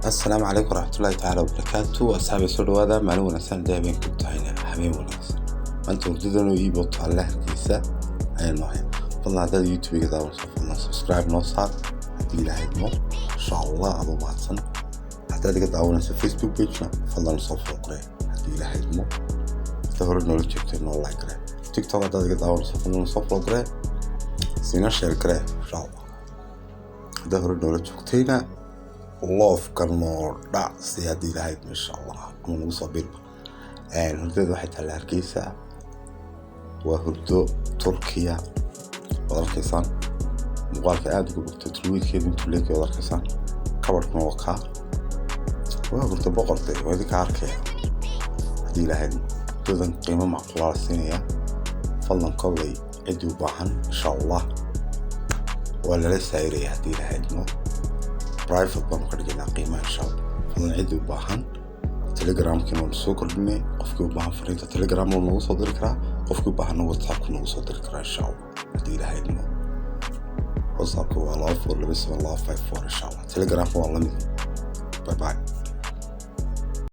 Asalaamu calaykum waraxmatullaahi tacaala wabarakaatu. Asxaabi, soo dhawaada. Maalin wanaagsan hadday habeenku tahayna, habeen wanaagsan. Maanta hurdadan oo iibo taalla Hargeysa ayaan ahay. Fadlan haddaad YouTube-ga daawanayso, fadlan subscribe noo saar haddii Ilaahay idmo, insha Allah, adoo mahadsan. Haddaad iga daawanayso Facebook page-na, fadlan soo follow garee haddii Ilaahay idmo. Hadda hore noola joogtay, noo like garee. TikTok haddaad iga daawanayso, fadlan soo follow garee, siina share garee, insha Allah. Haddaad hore noola joogtayna, love-ka noo dhac si haddii Ilaahay idmo, insha Allah, ama nagu soo biirba. Hurdada waxay taalla Hargeysa, waa hurdo Turkiya. Waad arkaysaan muuqaalka aada uga bogtay. Tulweydkeedu intuu leegay waad arkaysaan. Kabarkuna waa kaa, waa hurdo boqorte, waa idinka arkaya haddii Ilaahay idmo. Hurdadan qiimo macquulaa la siinaya. Fadlan kolley ciddii u baahan, insha Allah, waa lala saayiraya haddii Ilaahay idmo. Private baanu ka dhigaynaa qiimaha, insha Allah. Fadlan ciddii u baahan, Telegramkiina waanu soo kordhinay. Qofkii u baahan fariinta Telegram wuu nagu soo diri karaa, qofkii u baahanna WhatsAppku nagu soo diri karaa, insha Allah, haddii Ilaahay idmo. WhatsAppka waa 2427254, insha Allah. Telegramka waa lamid. Bye bye.